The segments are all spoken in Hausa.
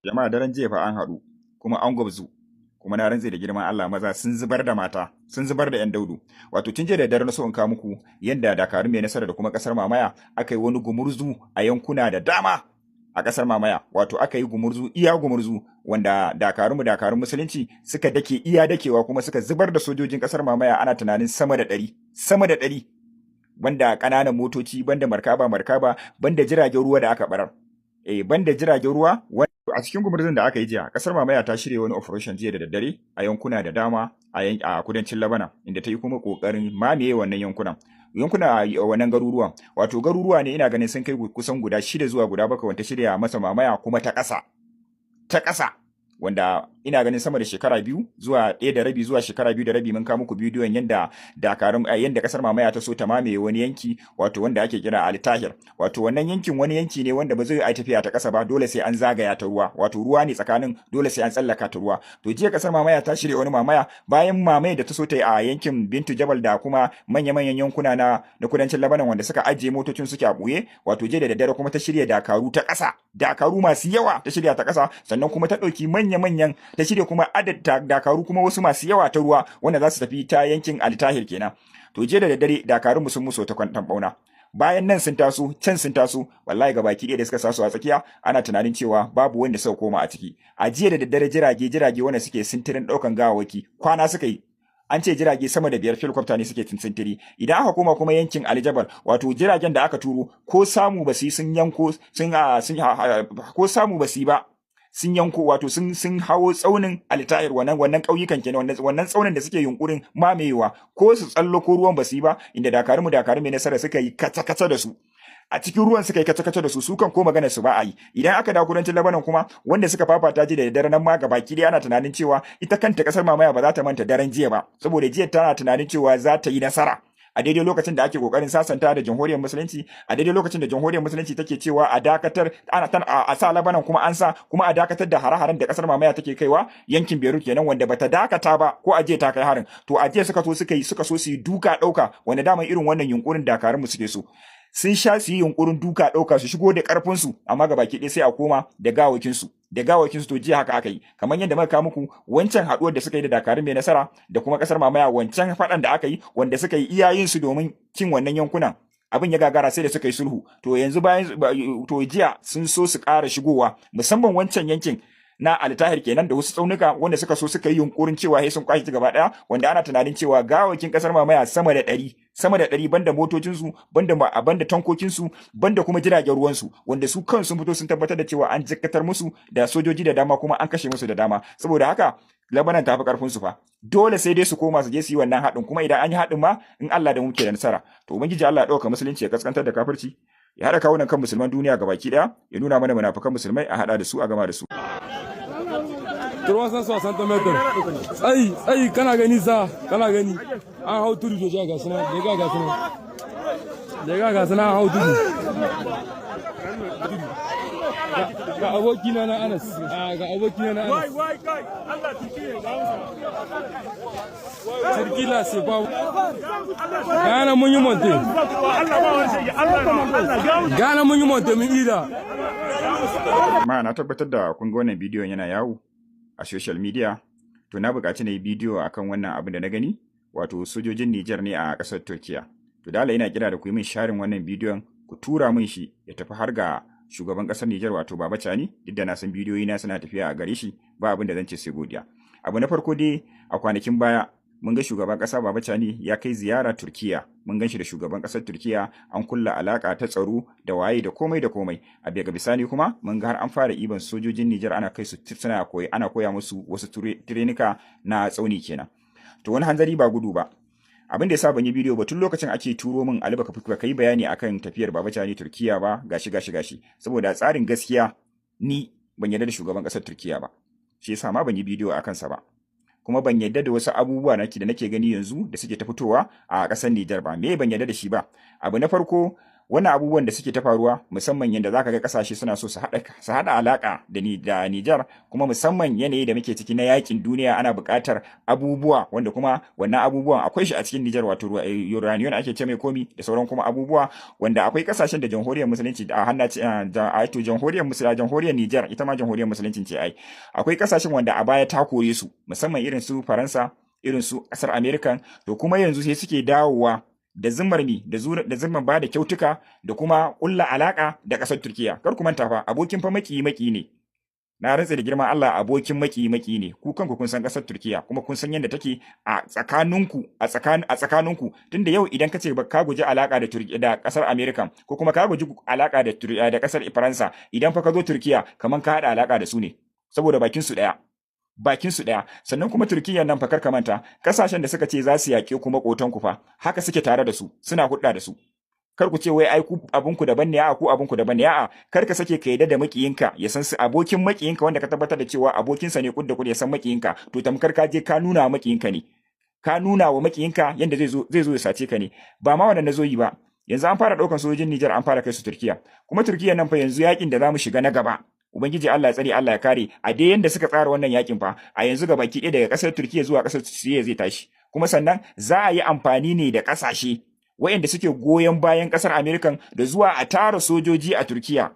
Jama'a, daren jiya fa an haɗu kuma an gwabzu, kuma na rantse da girman Allah, maza sun zubar da mata, sun zubar da 'yan daudu. Wato tun jiya da dare na so in kawo muku yadda dakarun mai nasara da kuma kasar mamaya aka yi wani gumurzu a yankuna da dama a kasar mamaya. Wato aka yi gumurzu iya gumurzu, wanda dakarun dakarun musulunci suka dake iya dakewa, kuma suka zubar da sojojin kasar mamaya, ana tunanin sama da 100, sama da 100, banda ƙananan motoci, banda markaba markaba, banda jiragen ruwa da aka barar, banda jiragen ruwa. A cikin gumurzun da aka yi jiya, kasar mamaya ta shirya wani operation jiya da daddare a yankuna da dama a kudancin Labanan, inda ta yi kuma kokarin mamaye wannan yankunan, yankuna a wannan garuruwan. Wato garuruwa ne ina ganin sun kai kusan guda shida zuwa guda bakwai wanda shirya masa mamaya kuma ta ƙasa ta ƙasa, wanda ina ganin sama da shekara 2 zuwa 1.5 zuwa shekara 2.5 mun kawo muku bidiyon yadda dakarun, yadda kasar mamaya ta so ta mamaye wani yanki, wato wanda ake kira Al Tahir. Wato wannan yankin wani yanki ne wanda ba zai yi tafiya ta kasa ba, dole sai an zagaya ta ruwa, wato ruwa ne tsakanin, dole sai an tsallaka ta ruwa. To jiya kasar mamaya ta shirya wani mamaya bayan mamaye da ta so ta yi a yankin Bintu Jabal da kuma manya-manyan yankuna na kudancin Lebanon, wanda suka ajiye motocin suke a ɓoye. Wato jiya da daddare kuma ta shirya dakaru ta ƙasa, dakaru masu yawa ta shirya ta ƙasa, sannan kuma ta ɗauki manya-manyan, ta shirya kuma adad dakaru kuma wasu masu yawa ta ruwa wanda za su tafi ta yankin Altahir kenan. To jiya da daddare dakarun sun musu ta kwantan bauna. Bayan nan sun taso, can sun taso, wallahi gabaki ɗaya da suka sasu a tsakiya, ana tunanin cewa babu wanda suka koma a ciki. A jiya da daddare jirage jirage wanda suke sintirin ɗaukan gawawwaki kwana suka yi, an ce jirage sama da biyar, helicopter ne suke sintiri. Idan aka koma kuma yankin Aljabal, wato jiragen da aka turo ko samu ba su yi sun yanko sun ko samu ba su yi ba sun yanko, wato sun hawo tsaunin Altayar, wannan ƙauyukan kenan, wannan tsaunin da suke yunkurin mamayewa, ko su tsallako ruwan ba su yi ba, inda dakarun mu, dakarun mai nasara suka yi kaca-kaca da su a cikin ruwan, suka yi kace-kace da su. Su kan ko magana su ba a yi. Idan aka dawo kudancin Lebanon kuma, wanda suka fafata ji da dare nan ma gabaki dai, ana tunanin cewa ita kanta kasar mamaya ba za ta manta daren jiya ba, saboda jiya tana tunanin cewa za ta yi nasara a daidai lokacin da ake kokarin sasanta da Jamhuriyar Musulunci, a daidai lokacin da Jamhuriyar Musulunci take cewa a dakatar, ana tan a sa Lebanon kuma an sa, kuma a dakatar da hare-haren da kasar mamaya take kaiwa yankin Beirut kenan, wanda bata dakata ba, ko aje ta kai harin. To aje suka so suka yi, suka so su yi duka dauka, wanda dama irin wannan yunkurin dakarun mu suke so. Sun sha su yi yunkurin duka dauka, su shigo da karfin su, amma gabaki ɗaya sai a koma da gawakin su, da gawakin su. To jiya haka aka yi, kamar yadda muka kawo muku wancan haduwar da suka yi da dakarun mai nasara da kuma kasar mamaya, wancan fadan da aka yi, wanda suka yi iyayin su domin cin wannan yankunan, abin ya gagara, sai da suka yi sulhu. To yanzu bayan, to jiya sun so su ƙara shigowa, musamman wancan yankin na Altahir kenan da wasu tsaunuka wanda suka so suka yi yunkurin cewa sai sun kwashe gaba daya, wanda ana tunanin cewa gawakin kasar mamaya sama da 100, sama da 100, banda motocinsu, banda tankokinsu, banda kuma jiragen ruwansu, wanda su kan sun fito sun tabbatar da cewa an jikkatar musu da sojoji da dama, kuma an kashe musu da dama. Saboda haka Lebanon ta fi karfin su fa, dole sai dai su koma su je su yi wannan haɗin. Kuma idan an yi haɗin ma, in Allah da muke da nasara. To Ubangiji Allah ya ɗauka musulunci, ya kaskantar da kafirci, ya haɗa kawunan kan musulman duniya gabaki ɗaya, ya nuna mana munafukan musulmai, a haɗa da su a gama da su. 360 mètres tsayi tsayi, kana gani sa, kana gani an hau tudu da ga suna da ga suna da ga suna an hau tudu. Ga abokina na Anas, ga abokina na Anas. Turki là, c'est pas Gana mun yi monte, Gana mun yi monte, mun ida. Ma na tabbatar da kun ga wannan bidiyon yana yawo a social media. To na buƙaci na yi bidiyo akan wannan abin da na gani, wato sojojin Nijar ne a ƙasar Turkiya. To da Allah ina kira da ku yi min sharing wannan bidiyon, ku tura min shi ya tafi har ga shugaban ƙasar Nijar, wato Baba Chani. Duk da na san bidiyoyi na suna tafiya a gare shi, ba abin da zan ce sai godiya. Abu na farko dai, a kwanakin baya mun ga shugaban ƙasa Baba Chani ya kai ziyara Turkiya. Mun gan shi da shugaban ƙasar Turkiya, an kulla alaka ta tsaro da waye da komai da komai. A daga bisani kuma mun ga har an fara iban sojojin Nijar, ana kai su suna koyi, ana koya musu wasu tirenika na tsauni kenan. To wani hanzari ba gudu ba. Abin da yasa ban yi bidiyo ba tun lokacin, ake turo min, "Ali, baka baka yi bayani akan tafiyar Baba Chani Turkiya ba," gashi gashi gashi. Saboda tsarin gaskiya, ni ban yarda da shugaban ƙasar Turkiya ba. Shi yasa ma ban yi bidiyo akan sa ba. Kuma ban yarda da wasu abubuwa nake da nake gani yanzu da suke ta fitowa a ƙasar Nijar ba. Me ban yarda da shi ba? Abu na farko, Wannan abubuwan da suke ta faruwa, musamman yadda zaka ga kasashe suna so su haɗa alaka da ni da Nijar, kuma musamman yanayi da muke ciki na yakin duniya, ana buƙatar abubuwa wanda kuma wannan abubuwan akwai shi a cikin Nijar, wato uranium ake ce mai komi da sauran kuma abubuwa wanda akwai kasashen da Jamhuriyar Musulunci a hanna da to Jamhuriyar Musulunci, Jamhuriyar Nijar ita ma Jamhuriyar Musulunci ce ai. Akwai kasashen wanda a baya ta kore su, musamman irin su Faransa, irin su kasar America. To kuma yanzu sai suke dawowa da zimmar mi da zimmar ba da kyautuka da kuma kulla alaka da kasar Turkiya. Kar ku manta fa, abokin fa maki maki ne. Na rantse da girman Allah, abokin maki maki ne. Ku kanku kun san kasar Turkiya, kuma kun san yadda take a tsakaninku a tsakaninku. Tunda yau idan ka ce ka guji alaka da Turkiya da kasar America, ko kuma ka guji alaka da da kasar Faransa, idan fa ka zo Turkiya, kaman ka hada alaka da su ne, saboda bakin su daya, bakin su daya. Sannan kuma Turkiyya nan fa, kar ka manta, kasashen da suka ce za su yaƙe ku, makotan ku fa, haka suke tare da su, suna hudda da su. Kar ku ce wai ai ku abun ku daban ne. A'a, ku abun ku daban ne. A'a, kar ka sake ka yadda da makiyinka ya san su abokin makiyinka wanda ka tabbatar da cewa abokinsa ne kud da kud ya san makiyinka, to tamkar ka je ka nuna wa makiyinka ne, ka nuna wa makiyinka yanda zai zo ya sace ka ne. Ba ma wannan nazo yi ba. Yanzu an fara daukan sojojin Nijar, an fara kai su Turkiya. Kuma Turkiya nan fa, yanzu yakin da zamu shiga na gaba, Ubangiji Allah ya tsare, Allah ya kare, a dai yanda suka tsara wannan yakin fa, a yanzu ga baki ɗaya daga ƙasar Turkiya zuwa ƙasar Siriya zai tashi. Kuma sannan za a yi amfani ne da ƙasashe waɗanda suke goyon bayan ƙasar Amerikan da zuwa a tara sojoji a Turkiya.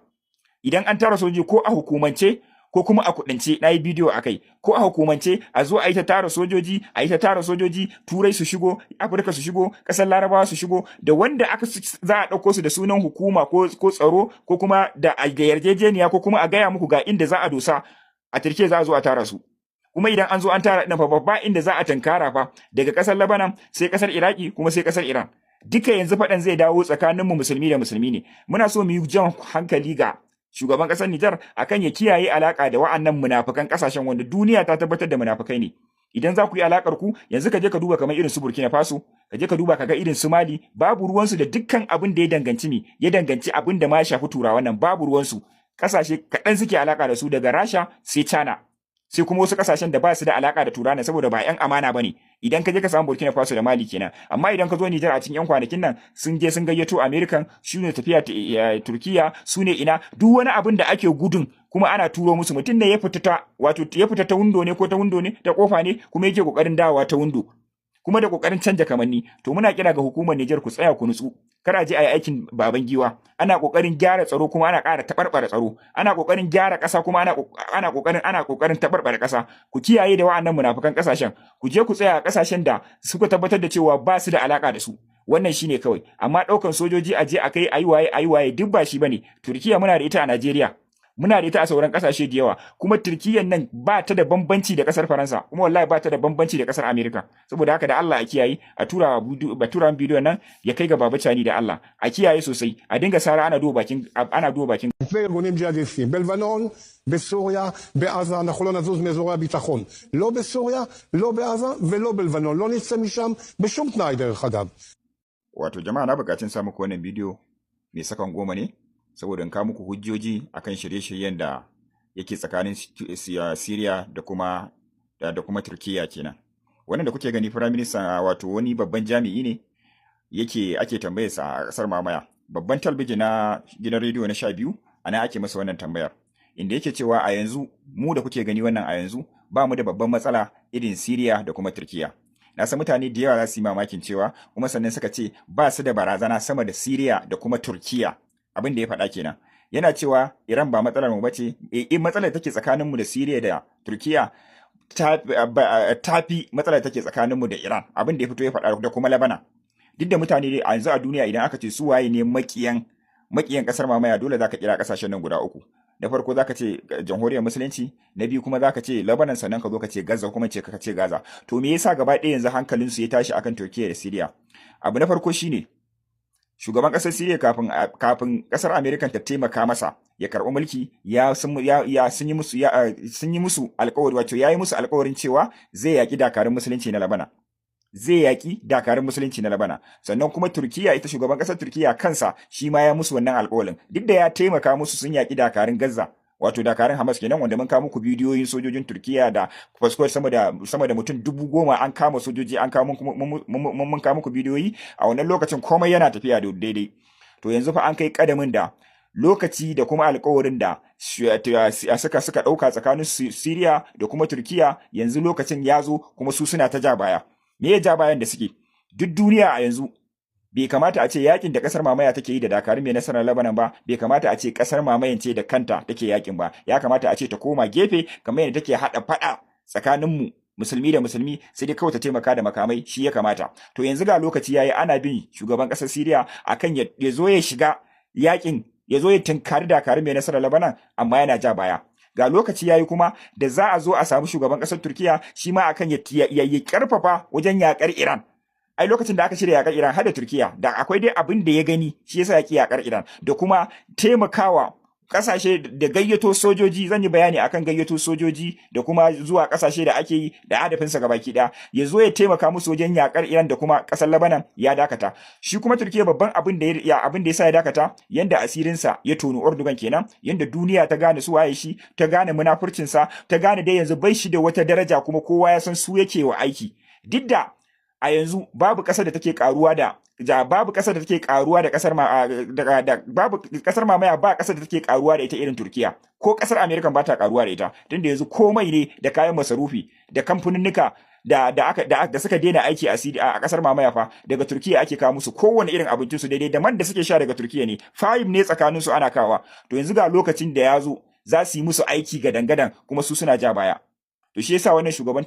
Idan an tara sojoji, ko a hukumance ko kuma a kudance, na yi bidiyo a kai, ko a hukumance a zo a yi ta tara sojoji, a yi ta tara sojoji, Turai su shigo, Afirka su shigo, ƙasar Larabawa su shigo, da wanda aka za a ɗauko su da sunan hukuma ko tsaro ko kuma da yarjejeniya, ko kuma a gaya muku ga inda za a dosa a Turkiya, za a zo a tara su. Kuma idan an zo an tara ɗin fa, babba inda za a tankara fa, daga ƙasar Lebanon sai ƙasar Iraki, kuma sai ƙasar Iran. Duka yanzu faɗan zai dawo tsakaninmu musulmi da musulmi ne. Muna so mu yi jan hankali ga shugaban ƙasar Nijar akan ya kiyaye alaka da wa'annan munafukan ƙasashen wanda duniya ta tabbatar da munafukai ne. Idan za ku yi alakar ku, yanzu ka je ka duba kamar irin su Burkina Faso, ka je ka duba ka ga irin su Mali, babu ruwansu da dukkan abin da ya danganci mi ya danganci abin da ma ya shafi Turawan nan, babu ruwansu. Ƙasashe kaɗan suke alaka da su, daga Rasha sai China, sai kuma wasu kasashen da ba su da alaka da Turawa, saboda ba 'yan amana bane. Idan ka je ka samu Burkina Faso da Mali kenan. Amma idan ka zo Nijar, a cikin 'yan kwanakin nan sun je sun gayyato American, su ne tafiya Turkiya, su ne ina duk wani abin da ake gudun kuma ana turo musu. Mutum ne ya fita ta, wato ya fita ta window ne ko ta window ne ta kofa ne, kuma yake kokarin dawowa ta window, kuma da kokarin canja kamanni. To muna kira ga hukumar Nijar, ku tsaya ku nutsu, kar a je a yi aikin baban giwa. Ana kokarin gyara tsaro, kuma ana ƙara taɓarɓara tsaro. Ana kokarin gyara ƙasa, kuma ana kokarin taɓarɓara ƙasa. Ku kiyaye da wa'annan munafukan ƙasashen. Ku je ku tsaya a ƙasashen da suka tabbatar da cewa ba su da alaka da su. Wannan shine kawai. Amma ɗaukan sojoji a je a kai, ayi waye ayi waye, duk ba shi bane. Turkiya muna da ita a Najeriya, muna da ita a sauran kasashe da yawa. Kuma Turkiyyan nan ba ta da bambanci da kasar Faransa, kuma wallahi ba ta da bambanci da kasar Amerika. Saboda haka da Allah a kiyaye. A tura ba tura bidiyon nan ya kai ga Baba Chani. Da Allah a kiyaye sosai, a dinga sara ana duba bakin בפני ארגונים ג'יהאדיסטיים, בלבנון, בסוריה, בעזה, אנחנו לא נזוז מאזורי הביטחון. לא בסוריה, לא בעזה ולא בלבנון. לא נצא משם בשום תנאי, דרך אגב. Wato jama'a, na buƙacin sa muku wannan bidiyo mai sakan 10 ne saboda in kawo muku hujjoji akan shirye-shiryen da yake tsakanin Syria da kuma Turkiya kenan. Wannan da kuke gani, Prime Minister, wato wani babban jami'i ne yake ake tambayarsa a kasar mamaya. Babban talbijin na gidan rediyo na 12, a nan ake masa wannan tambayar. Inda yake cewa a yanzu mu da kuke gani wannan, a yanzu ba mu da babban matsala irin Syria da kuma Turkiya. Na san mutane da yawa za su yi mamakin cewa kuma sannan suka ce ba su da barazana sama da Syria da kuma Turkiya. Abin da ya faɗa kenan. Yana cewa Iran ba matsalar mu bace, eh, matsalar take tsakaninmu da Syria da Turkiya ta fi matsalar take tsakaninmu da Iran. Abin da ya fito ya faɗa, da kuma Lebanon. Duk da mutane dai a yanzu a duniya, idan aka ce su waye ne makiyan kasar mamaya, dole zaka kira kasashen nan guda uku. Na farko zaka ce Jamhuriyar Musulunci, na biyu kuma zaka ce Lebanon, sannan ka zo ka ce Gaza, kuma ce ka ce Gaza. To me yasa gaba ɗaya yanzu hankalin su ya tashi akan Turkiya da Syria? Abu na farko shine shugaban ƙasar Syria, kafin ƙasar America ta taimaka masa ya karɓi mulki, ya sun ya, sun yi musu ya sun yi musu alƙawari, wato ya yi musu alƙawarin cewa zai yaƙi dakarun musulunci na Lebanon. Zai yaƙi dakarun musulunci na Lebanon. Sannan kuma Turkiya ita, shugaban ƙasar Turkiya kansa shi ma ya musu wannan alƙawarin. Duk da ya taimaka musu sun yaƙi dakarun Gaza, wato dakarun Hamas kenan, wanda mun kawo muku bidiyoyin sojojin Turkiya da fasko sama da mutum 10,000 an kama sojoji, an kawo mun kawo muku bidiyoyi. A wannan lokacin komai yana tafiya da daidai. To yanzu fa an kai kadamin da lokaci da kuma alkawarin da suka ɗauka tsakanin Syria da kuma Turkiya, yanzu lokacin ya zo kuma su suna ta ja baya. Me ya ja bayan da suke? Duk duniya a yanzu bai kamata a ce yakin da kasar mamaya take yi da dakarun mai nasarar Lebanon ba, bai kamata a ce kasar mamayan ce da kanta take yakin ba. Ya kamata a ce ta koma gefe kamar yadda take hada fada tsakanin mu musulmi da musulmi, sai dai kawai ta taimaka da makamai, shi ya kamata. To yanzu ga lokaci yayi, ana bin shugaban kasar Syria akan ya zo ya shiga yakin, ya zo ya tunkari dakarun mai nasarar Lebanon, amma yana ja baya. Ga lokaci yayi kuma da za a zo a samu shugaban kasar Turkiya shi ma akan ya karfafa wajen yakar Iran. Ai lokacin da aka shirya yakar Iran har da Turkiya, da akwai dai abin da ya gani shi yasa ya ki yakar Iran da kuma taimakawa kasashe da gayyato sojoji. Zan yi bayani akan gayyato sojoji da kuma zuwa kasashe da ake yi da hadafinsa gabaki daya, ya zo ya taimaka musu wajen yakar Iran da kuma kasar Lebanon, ya dakata. Shi kuma Turkiya, babban abin da yasa ya dakata, yanda asirinsa ya tono, Erdogan kenan, yanda duniya ta gane su waye shi, ta gane munafurcinsa, ta gane dai yanzu bai shi da wata daraja, kuma kowa ya san su yake wa aiki. Duk da a yanzu babu ƙasar da take karuwa da ƙasar ma da, babu ƙasar mamaya, ba ƙasar da take karuwa da ita irin Turkiya. Ko ƙasar America ba ta karuwa da ita, tunda yanzu komai ne da kayan masarufi da kamfaninnika da da aka da, da suka daina aiki a ƙasar mamaya fa daga Turkiya ake kawo musu kowane irin abincin su, daidai da man da suke sha daga Turkiya ne, fayim ne tsakanin su ana kawa. To yanzu ga lokacin da ya zo za su yi musu aiki gadan-gadan, kuma su suna ja baya. To shi yasa wannan shugaban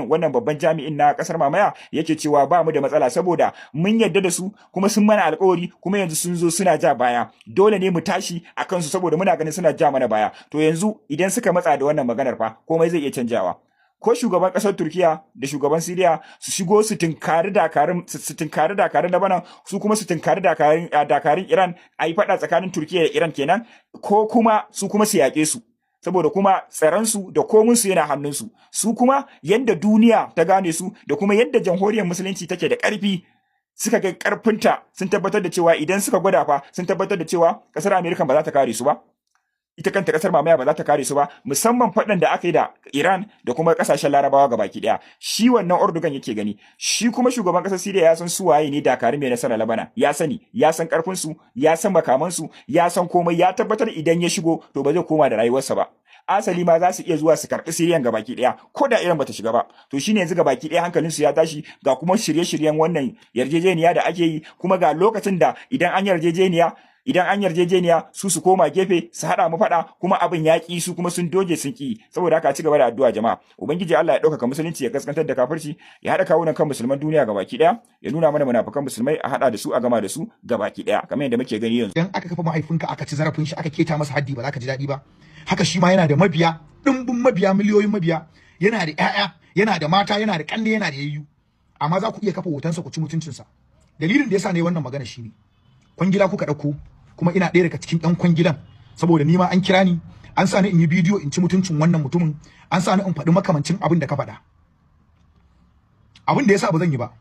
wannan babban jami'in na kasar mamaya yake cewa ba mu da matsala, saboda mun yarda da su kuma sun mana alkawari, kuma yanzu sun zo suna ja baya, dole ne mu tashi a kansu saboda muna ganin suna ja mana baya. To yanzu idan suka matsa da wannan maganar fa, komai zai iya canjawa. Ko shugaban kasar Turkiya da shugaban Siriya su shigo su tunkari dakarun Lebanon, su kuma su tunkari dakarun Iran, a yi fada tsakanin Turkiya da Iran kenan, ko kuma su kuma su yaƙe su, saboda kuma tsaronsu da kominsu yana hannunsu. Su kuma yadda duniya ta gane su da kuma yadda Jamhuriyar Musulunci take da ƙarfi, suka ga ƙarfinta, sun tabbatar da cewa idan suka gwada fa, sun tabbatar da cewa ƙasar Amerika ba za ta kare su ba, ita kanta ƙasar mamaya ba za ta kare su ba, musamman faɗan da aka yi da Iran da kuma ƙasashen Larabawa gabaki ɗaya. Shi wannan Erdogan yake gani. Shi kuma shugaban ƙasar Syria ya san su waye ne dakarun mai nasara Labana, ya sani, ya san ƙarfin su, ya san makaman su, ya san komai. Ya tabbatar idan ya shigo to ba zai koma da rayuwarsa ba. Asali ma za su iya zuwa su karɓi Siriyan gabaki ɗaya ko da Iran bata shiga ba. To shine yanzu gabaki ɗaya hankalin su ya tashi, ga kuma shirye-shiryen wannan yarjejeniya da ake yi, kuma ga lokacin da idan an yarjejeniya su su koma gefe su haɗa mu faɗa, kuma abin ya ƙi su, kuma sun doge sun ƙi. Saboda haka ci gaba da addu'a, jama'a. Ubangiji Allah ya ɗaukaka musulunci, ya kaskantar da kafirci, ya haɗa kawunan kan musulman duniya gabaki ɗaya, ya nuna mana munafukan musulmai, a haɗa da su a gama da su gabaki ɗaya, kamar yadda muke gani yanzu. Idan aka kafa mahaifinka aka ci zarafin shi, aka keta masa haddi, ba za ka ji daɗi ba. Haka shi ma yana da mabiya, ɗimbin mabiya, miliyoyin mabiya, yana da ƴaƴa, yana da mata, yana da ƙanne, yana da yayyu, amma za ku iya kafa hotonsa ku ci mutuncinsa. Dalilin da yasa ne wannan magana shine kwangila kuka ɗauko, kuma ina ɗaya daga cikin ɗan kwangilan, saboda ni ma an kira ni, an sa ni in yi bidiyo in ci mutuncin wannan mutumin, an sa ni in faɗi makamancin abin da ka faɗa. Abin da yasa ba zan yi ba,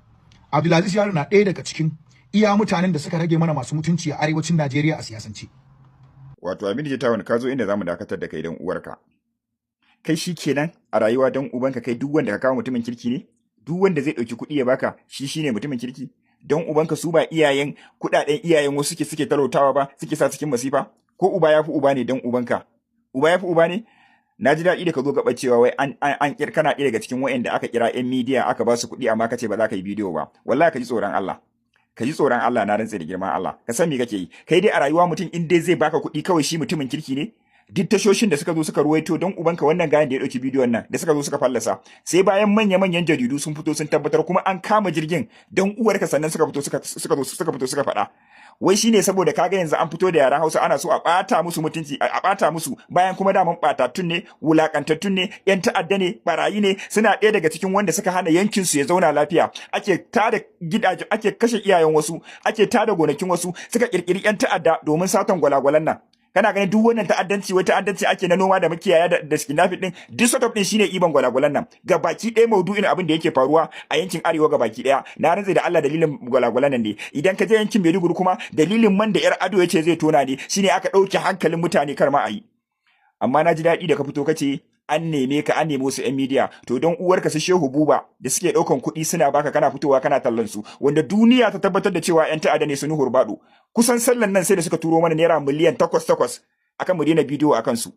Abdulaziz Yaro na ɗaya daga cikin iya mutanen da suka rage mana masu mutunci a arewacin Najeriya a siyasance. Wato Aminu Jitawan, ka zo inda zamu dakatar da kai don uwarka. Kai shi kenan a rayuwa, don ubanka, kai duk wanda ka kawo mutumin kirki ne? Duk wanda zai ɗauki kuɗi ya baka shi shine mutumin kirki? Don ubanka, su ba iyayen kuɗaɗen iyayen wasu suke talautawa ba, suke sa cikin masifa? Ko uba ya fi uba ne? Don ubanka, uba ya fi uba ne? Na ji daɗi da ka zo gaba cewa wai an kana ɗaya daga cikin waɗanda aka kira 'yan midiya aka ba su kuɗi, amma ka ce ba za ka yi bidiyo ba. Wallahi ka ji tsoron Allah, ka ji tsoron Allah. Na rantse da girman Allah, ka san me kake yi. Kai dai a rayuwa, mutum in dai zai baka kuɗi kawai shi mutumin kirki ne? Duk tashoshin da suka zo suka ruwaito, don ubanka, wannan gayan da ya ɗauki bidiyon nan da suka zo suka fallasa, sai bayan manya-manyan jaridu sun fito sun tabbatar kuma an kama jirgin, don uwarka, sannan suka fito suka zo suka fito suka faɗa. Wai shine saboda kaga yanzu an fito da yaren Hausa, ana so a ɓata musu mutunci, a ɓata musu, bayan kuma daman ɓatattun ne, wulakantattun ne, yan ta'adda ne, barayi ne, suna ɗaya daga cikin wanda suka hana yankin su ya zauna lafiya. Ake tada gidaje, ake kashe iyayen wasu, ake tada gonakin wasu, suka kirkiri yan ta'adda domin satan gwalagwalan nan. Kana ganin duk wannan ta'addanci, wai ta'addanci ake na noma da makiyaya da kidnapping din, duk setup din shine iban gwalagwalan nan baki ɗaya. Maudu'in abin da yake faruwa a yankin arewa baki ɗaya, na rantse da Allah, dalilin gwalagwalan nan ne. Idan ka je yankin Maiduguri kuma, dalilin man da yar ado yace zai tona ne, shine aka ɗauke hankalin mutane kar ma a yi. Amma na ji daɗi da ka fito kace An neme ka, an nemi wasu 'yan media. To don uwarka, su Shehu Buba da suke ɗaukan kuɗi suna baka, kana fitowa kana tallan su, wanda duniya ta tabbatar da cewa 'yan ta'adda ne, su Nuhu Ribadu. Kusan sallan nan sai da suka turo mana naira miliyan 8 8 akan mu daina bidiyo akan su.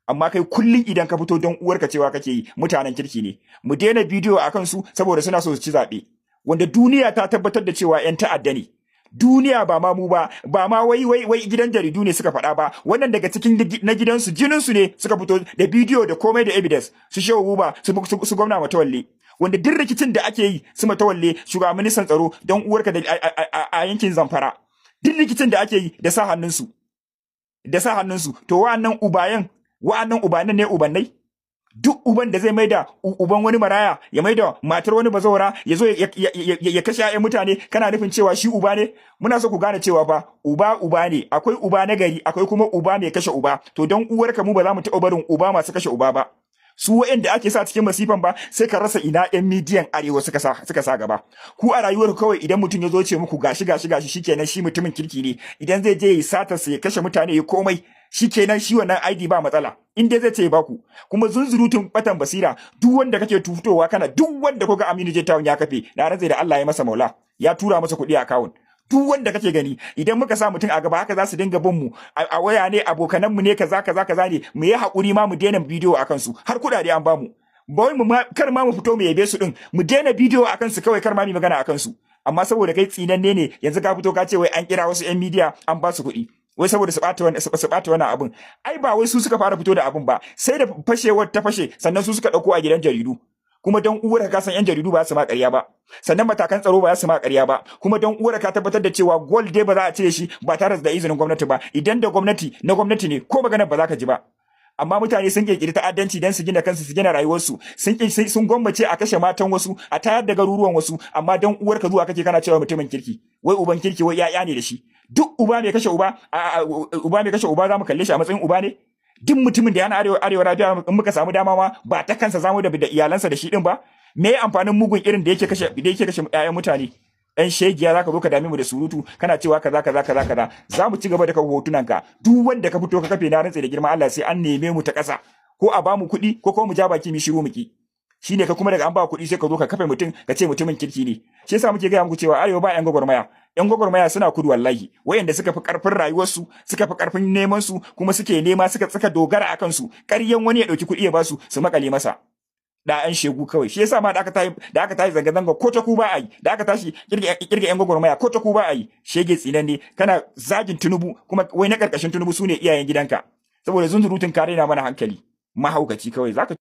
Amma kai kullum idan ka fito, don uwarka, cewa kake yi mutanen kirki ne, mu daina bidiyo akan su saboda suna so su ci zaɓe, wanda duniya ta tabbatar da cewa 'yan ta'adda ne. Duniya, ba ma mu ba, ba ma wai gidan jaridu ne suka faɗa ba. Wannan daga cikin na gidansu, jininsu ne suka fito da bidiyo da komai da evidence, su Shehu Buba, su gwamna Matawalle, wanda duk rikicin da ake yi, su Matawalle, shugaban ministan tsaro, don uwarka, da a yankin Zamfara, duk rikicin da ake yi da sa hannunsu, da sa hannunsu. To wa'annan ubayen, wa'annan ubanan ne ubannai. Duk uban da zai maida uban wani maraya, ya maida matar wani bazawara, ya zo ya kashe 'ya'yan mutane, kana nufin cewa shi uba ne? Muna so ku gane cewa fa uba uba ne. Akwai uba na gari, akwai kuma uba mai kashe uba. To don uwarka, mu ba za mu taɓa barin uba masu kashe uba ba, su waɗanda ake sa cikin masifan ba. Sai ka rasa ina 'yan midiyan arewa suka sa gaba. Ku a rayuwar kawai, idan mutum ya zo ce muku gashi gashi gashi, shikenan, shi mutumin kirki ne. Idan zai je ya sata, sai ya kashe mutane, ya komai, shikenan, shi wannan ID ba matsala in dai zai ce baku. Kuma zunzurutun batan basira, duk wanda kake tutowa kana, duk wanda kuga Aminu J Town ya kafe, na rantsa da Allah ya masa maula, ya tura masa kuɗi a account. Duk wanda kake gani, idan muka sa mutum a gaba, haka za su dinga bin mu a waya ne, abokanan mu ne, kaza kaza kaza ne. Mu yi hakuri ma mu daina bidiyo akan su, har kuɗaɗe an bamu. Ba wai mu kar ma mu fito mu yabe su din, mu daina bidiyo akan su kawai, kar ma mu magana akan su. Amma saboda kai tsinanne ne, yanzu ka fito ka ce wai an kira wasu 'yan media an ba su kuɗi, wai saboda su bata wannan abun. Ai ba wai su suka fara fito da abun ba, sai da fashewar ta fashe sannan su suka dauko a gidan jaridu. Kuma don uwar ka, san yan jaridu ba su ma ƙarya ba, sannan matakan tsaro ba su ma ƙarya ba. Kuma don uwar ka, tabbatar da cewa gold dai ba za a cire shi ba tare da izinin gwamnati ba. Idan da gwamnati, na gwamnati ne, ko maganar ba za ka ji ba. Amma mutane sun kirkiri ta'addanci dan su gina kansu, su gina rayuwarsu. Sun gwammace a kashe matan wasu, a tayar da garuruwan wasu. Amma don uwarka, zuwa kake kana cewa mutumin kirki, wai uban kirki, wai ya'ya ne da shi. Duk uba mai kashe uba, uba mai kashe uba, za mu kalle shi a matsayin uba ne? Duk mutumin da yana arewa rabiya, in muka samu dama ma ba ta kansa zamu da iyalansa da shi din ba. Me ya amfanin mugun irin da yake kashe ƴaƴan mutane? Ɗan shegiya, zaka zo ka dame mu da surutu, kana cewa kaza kaza kaza kaza. Za mu ci gaba da kawo hotunan ka. Duk wanda ka fito ka kafe, na rantse da girman Allah sai an neme mu ta ƙasa, ko a bamu kuɗi, ko kuma mu ja baki mu shiru mu ki. Shine ka kuma daga an ba kuɗi, sai ka zo ka kafe mutum, ka ce mutumin kirki ne. Shi yasa muke gaya muku cewa arewa ba yan gwagwarmaya. Yan gwagwarmaya suna kudu wallahi, wayanda suka fi karfin rayuwarsu, suka fi karfin neman su, kuma suke nema, suka dogara akan su. Ƙaryan wani ya ɗauki kuɗi ya basu, su makale masa, da an shegu kawai. Shi yasa ma da aka tashi zanga zanga, ko ta ku ba a yi. Da aka tashi kirga yan gwagwarmaya, ko ta ku ba a yi. Shege tsinanne, kana zagin Tinubu, kuma wai na karkashin Tinubu sune iyayen gidanka, saboda zunzurutun kare na mana hankali, mahaukaci kawai zaka.